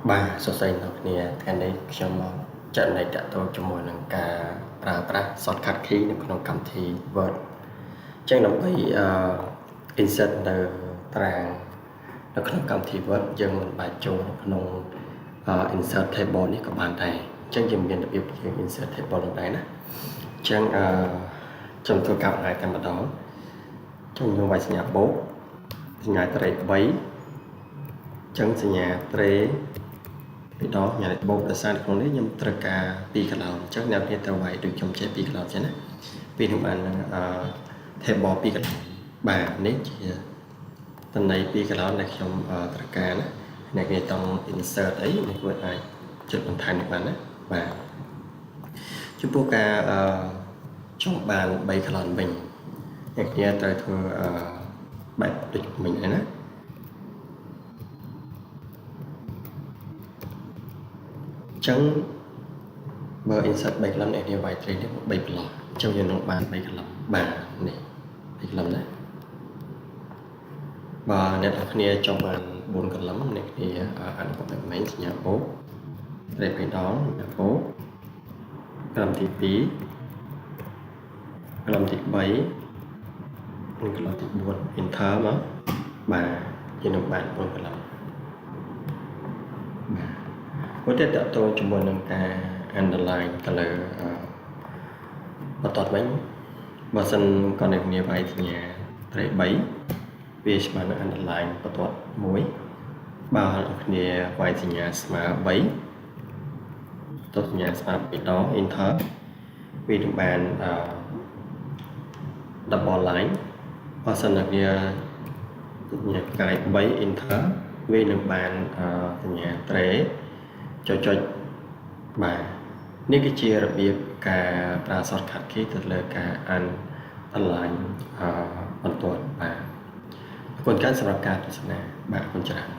បាទសួស្តីអ្នកគ្នាថ្ងៃនេះខ្ញុំមកចែករំលែកទាក់ទងជាមួយនឹងការប្រើប្រាស់ shortcut key នៅក្នុងកម្មវិធី Word អញ្ចឹងដើម្បីអឺ insert នៅតារាងនៅក្នុងកម្មវិធី Word យើងមិនបាច់ចូលនៅក្នុង insert table នេះក៏បានដែរអញ្ចឹងយើងមានរបៀបយើង insert table នឹងដែរណាអញ្ចឹងអឺខ្ញុំធ្វើការបង្ហាញតែម្ដងខ្ញុំខ្ញុំវាយសញ្ញាបូកសញ្ញាត្រេ3អញ្ចឹងសញ្ញាត្រេពីរដងសញ្ញាលេខបូកដោយសារក្នុងនេះខ្ញុំត្រូវការ2 column អញ្ចឹងអ្នកគ្នាត្រូវវាយដូចខ្ញុំចេះ2 column ចឹងណាពីនឹងបាននឹងអឺ table 2 column បាទនេះជាតន័យ2 column ដែលខ្ញុំត្រូវការណាអ្នកគ្នាចង់ insert អីនេះគាត់អាចចុចបន្ថែមនេះបានណាបាទចំពោះការអឺចង់បាន3 column វិញអ្នកគ្នាត្រូវធ្វើអឺបែបដូចមិញហ្នឹងណាចឹងបើ insert 3 column អ្នកគ្នាវាយ tray នេះ3 block អញ្ចឹងយើងនឹងបាន3 column បាទនេះ3 column ណាបើអ្នកនរគ្នាចង់បាន4 column អ្នកគ្នាអនុវត្តបែបមិញសញ្ញាបូកត្រេ3ដងសញ្ញាបូក column ទី2 column ទី3និង column ទី4 enter មកបាទយើងនឹងបាន4 column បាទមួយទៀតតកតងជាមួយនឹងការ underline ទៅលើបន្ទាត់វិញបើសិនគាត់អ្នកគ្នាវាយសញ្ញាត្រេ3វាស្មើនឹង underline បន្ទាត់1បើអ្នកគ្នាវាយសញ្ញាស្មើ3តសញ្ញាស្មើ2ដង enter វានឹងបានអឺ double line បើសិនអ្នកគ្នាសញ្ញាផ្កាយ3 enter វានឹងបានសញ្ញាត្រេចុចចុចបាទនេះគឺជារបៀបការប្រើ shortcut key ទៅលើការ underline អឺបន្ទាត់បាទអរគុណច្រើនសម្រាប់ការទស្សនាបាទអរគុណច្រើន។